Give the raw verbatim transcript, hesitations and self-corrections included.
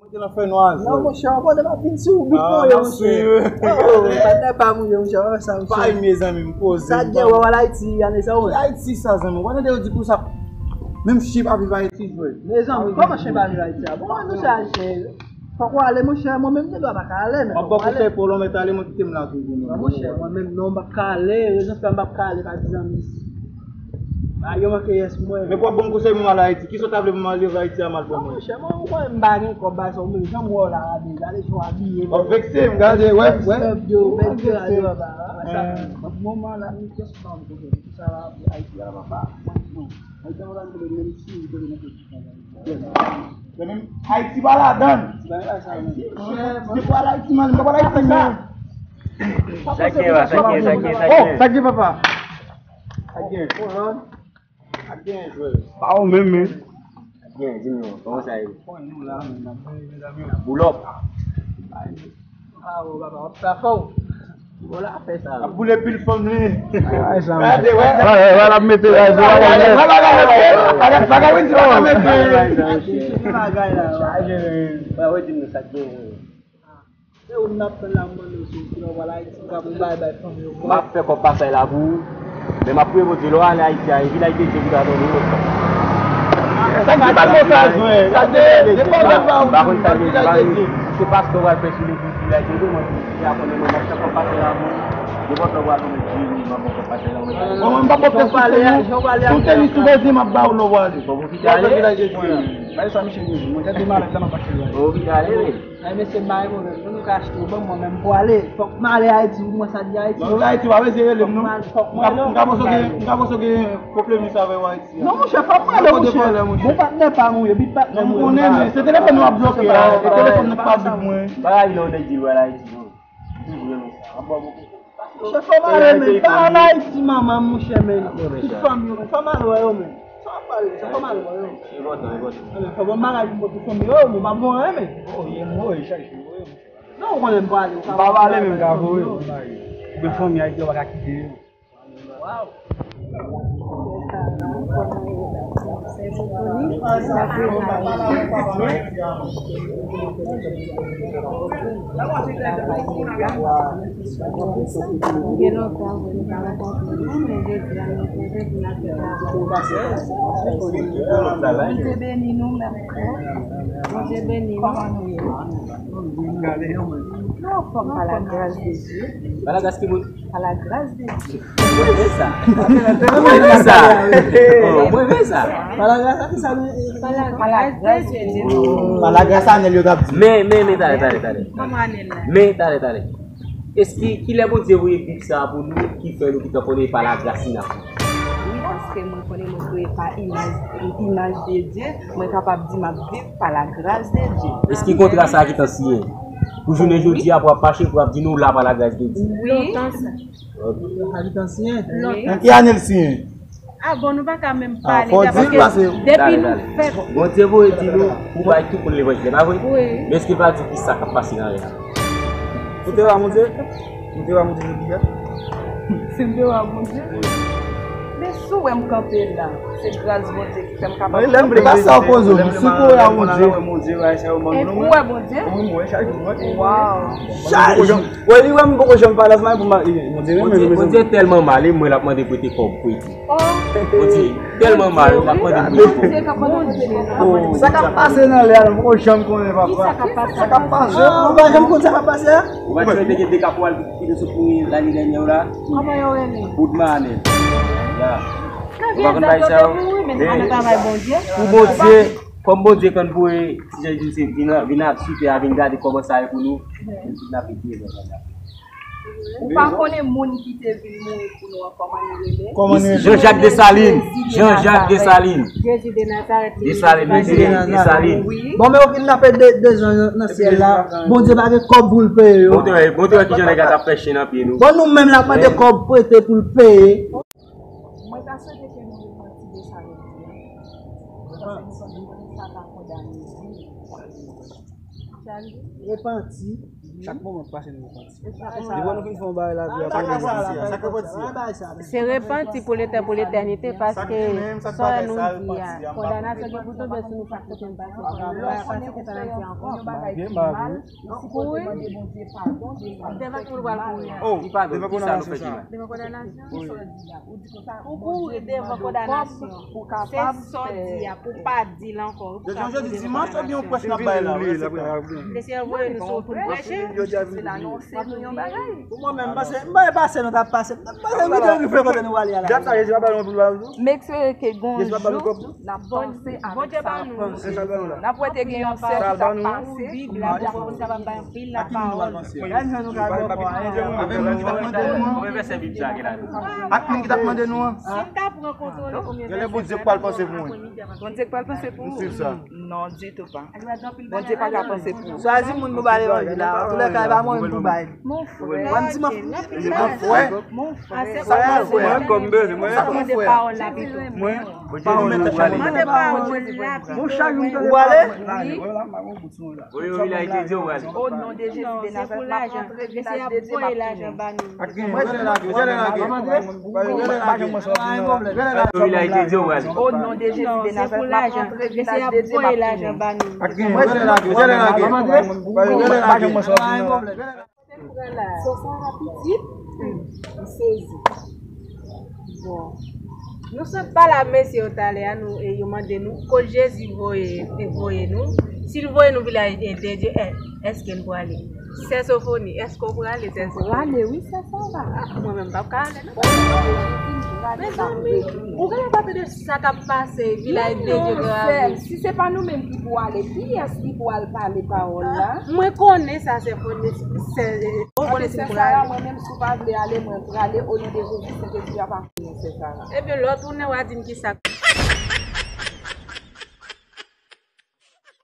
Kote nan fè nwa a, non, monchè, w konnen m ap vin sou ou, bout mwen, monchè. Oh, patnè pa m, monchè, w wè sa, monchè. Pay, mezanmi, m poze. Sa gen wè w al Ayiti, ane sa, ou? Ayiti sa, zanmi, w konnen de yo di konsa. Menm chen pa viv Ayiti, jwè. Mezanmi, kòman chen pa viv Ayiti a? Bon, nou chaje. Fòk w ale, monchè, mwen menm, gen dwa pa ka ale, men. M ap ba w konsèy pou w mèt ale, mwen kite m la toujou, non. Monchè, mwen menm, non, m p ap ka ale, rezon fè m p ap ka ale, pa di zanmi. A, yo manke yès mwen. Men pou w ap ban m konsèy pou m al Ayiti. Kisa w ta vle pou m al rive Ayiti a m al pran mwen? Non, monchè, mwen, ou konnen m pa gen kòb, bagay sa, ou menm, jan m wè w la a deja, ale jan w abiye. W ap vekse m, gade, wè, wè. Stop, yo, bèl tiraj, papa. Sa, moman la, nou, kès pa m kote, sa la, Ayiti a, papa. Mwen, non. Ayiti a, papa, m kote, menm si, m kote, nan kote. Ayiti pa ladan. Ayiti, chè, si se pou al Ayiti, man, m pa pral Ayiti, non. Sa k gen la, sa k gen, sa k gen, sa k gen? Oh, sa k gen, papa? Sa k gen? Sa k gen, jwè? Pa ou menm, men. Sa k gen, di m non, kòman sa ye? Boulòp. Bravo, papa, w ap fè afè w. Bon, la fè sa. Ap boule pil fanm li. Gade, wè. Wè, wè, wè, l ap mete la, wè, wè. Bagay, bagay, bagay, bagay, wè, di bagay, mete. Bagay la, chaje, wè. Wè, wè, di nou sa k gen. Se ou m ap tann la, m mande w si w lè w pral Ayiti, w ka pou bay, bay fanm yo. M ap fè kòb pasaj la pou ou. Men m ap priye Bondye, lè w ale Ayiti a, e vilaj de Dye ki ta tande w. Sa k di pa l bon sa, jwè. Sa de, de pòblèm pa ou. Pa konn sa l vle di, pa vle di. Se pastè w pral fè sou legliz vilaj de Dye, mwen, m ap fè kòb pasaj la pou ou. De pòblèm pa ou, mwen, di, m ap fè kòb pasaj la, mwen. Bon, mwen, m pa pòte sou teni, sou teni, sou vezi, m ap ba w lè w ale. Bon, pwofite ale. Vilaj de Dye. Bay sa, misye, mwen, gade malèt la, m ap achte l. Bon, pwofite ale, wi. Ay, mesye, m pa gen pwoblèm. Nou ka achte w ban m, mwen menm pou ale. Fòk m ale Ayiti, pou mwen sa di Ayiti. Non, Ayiti, pa bezwen rele m, non. Fòk m ale. M ka panse gen, m ka panse gen pwoblèm sa avè w Ayiti a. Non, monchè, fòk m ale, monchè. Bon patnè pa m, wi, epi patnè m, wi. Non, m konnen, men se telefòn nan w ap bloke a, se telefòn nan k pa vle mwen. Bagay la, w nèk di l wè Ayiti, non. Monchè, fò m ale, men. Pa al Ayiti, manman m, monchè, men. Ti fanm yo, men. Fò m al wè yo, men. Sa w ap pale, sa fò m al wè yo. Enpòtan, enpòtan. Enben, fò ban m bagay pou m pot pou fanmi yo, mwen pa bon anyen, men. Oh, ye mwen, chak jou, wi. Non, ou konnen m pale, ou ka. M pa pale, men m ka voye. Oubyen fanmi a, yo pa ka kite yo. Waw. Gen lontan wi nou pa rankontre nou, men jodi a nou retwouve pou n ap fè travay. Bondye beni nou, mèm frè. Bondye beni nou. Kòman nou ye? Nou anfòm pa la gras de Dye. Pa la gras ki moun? Pa la gras de Dye. Mwen renmen sa. Mwen renmen sa. Oh, mwen renmen sa. Pa la gras a ki sa nou? Pa la gras de Dye. Pa la gras a Anèl yo t ap di. Men, men, men, talè, talè, talè. Kòman Anèl la? Men, talè, talè. Èske, kilè Bondye voye Bib sa a pou nou, ki fè nou gentan konnen pa la gras li n ap viv? Wi, paske mwen konnen mwen kreye pa imaj, imaj de Dye, mwen kapab di m ap viv pa la gras de Dye. Èske kontra sa a gentan siyen? Pou jounen jodi a, pou ap mache, pou ap di nou la pa la gras de Dye. Wi. Lontan sa. Ok. Sa gentan siyen? Lontan. Nan ki ane l siyen? Ah bon, nou pa ka menm pale, paske depi nou fèt. Bondye voye di nou pou bay tout moun levanjil, e pa vre? Wi. Men èske l pa di ki sa k ap pase nan lè a? Ou te wè Bondye? Ou te wè Bondye jodi a? Si m te wè Bondye? Men si w wè m kanpe la, se gras Bondye ki fè m kapab kanpe. Mwen lè m vle pa sa w poze w, si w te wè Bondye. Ou wè Bondye? Wi, mwen chak jou, mwen. Waw. Chak jou. Wè, li wè m poko janm pale, se mwen pou m, Bondye renmen nou, mezanmi. Bondye tèlman male, mwen l ap mande prete kòb, prete. Bondye tèlman mare, w ap mande pou yo. Sa k ap pase nan lè a, nou poko janm konnen, papa. Sa k ap pase? Nou pa janm konn sa k ap pase a? Ou pa t wè te gen de kapwal ki te sot mouri lane dènyè yo la? Kòman yo rele? Boudman Anèl. Ya. Ou pa konn bagay sa yo? Pou Bondye, kòm Bondye konn voye, ti jan di se vin, vin ap site a, vin gade kòman sa ye pou nou, vin kidnape pye nou. Ou pa konnen moun ki te vin mouri pou nou an, kòman li rele? Kòman li rele? Jean-Jacques Dessalines. Jean-Jacques Dessalines. Jezi de Nazarèt. Desalin, Desalin. Wi. Bon, men yo kidnape de, de jan nan syèl la. Bondye pa gen kòb pou l peye yo. Bon, te wè, bon, te wè ki jan nèg la t ap fè chen nan pye nou. Bon, nou menm l ap mande kòb prete pou l peye. Mwen ta swete ke nou repanti de sa nou di a. Paske nou konnen sa pa kondane nou. Repanti. Chak moman k pase nou repanti. Depi nou fin fè yon bagay lavi a, pa gen repanti. Se repanti pou lete, pou letènite, paske sa nou di a, kondanasyon gen pou tonbe sou nou chak kote n pase. Kouri. Devan ki moun pral kouri a? Oh, devan kondanasyon sa. Devan kondanasyon. Ou kouri devan kondanasyon. Se sa w di a, pou w pa di l ankò. Jodi dimanch oubyen yon prèch n ap bay la? Mesye voye nou sou wout pou n preche. Pou mwen menm, pase, m pa pase nou t ap pase. M pase nou te rive kote nou ale a la. M espere ke gon jou n ap panse avèk sa. N ap wè te gen yon sè ki t ap pase. Bib la, pou kapab bay anpil lapawòl. Ak moun ki t ap mande nou an. Si m ta pran kontwòl, konbyen vèsè? Bondye k pral panse pou mwen. Bondye k pral panse pou ou? M swiv sa. Non, ditou pa. Bondye pa ka panse pou ou. Chwazi moun pou ba levanjil la. Antoulèka, e pa mwen menm pou bay. Mon frè. Mwen di, mon frè. Mon frè. Sa k mon frè? Mwen kòm bezwen, mwen. Sa k mon frè? Mwen. Mande pawòl la pito. Mande pawòl la pito. Ou ale? Wi. Voye yo vin Ayiti, di yo prale. O non de Jezi de Nazarèt, m ap antre vilaj de Dye, m ap tounen. Ak ki moun? Voye lage, voye lage. Voye lage. Voye lage. O non de Jezi de Nazarèt, m ap antre vilaj de Dye, m ap tounen. Ak ki moun? Voye lage, voye lage. Voye lage. Sè Sara pitit? M sezi. Bon. Nou sot pale a mesye yo talè a, nou, e yo mande nou, kot Jezi voye, te voye nou. Si l voye nou vilaj de Dye, è-, èske n prale? Sè Sofoni, èske w prale, sè Sofoni? Prale, wi, sè Sara. Ah, mwen menm, m p ap ka ale, non. Mezanmi, ou genlè pa tande sa k ap pase vilaj de Dye Gravil. Si se pa nou menm ki pou ale, kiyès ki pou al pale pawòl la? Mwen konnen sa, sè Fon-, sè, ou konnen si m prale. Sè Sara, mwen menm, si w pa vle ale, mwen prale, o non de Jezi, Sentespri a pa konnen, sè Sara. Ebyen, lè w tounen, w a di m kisa.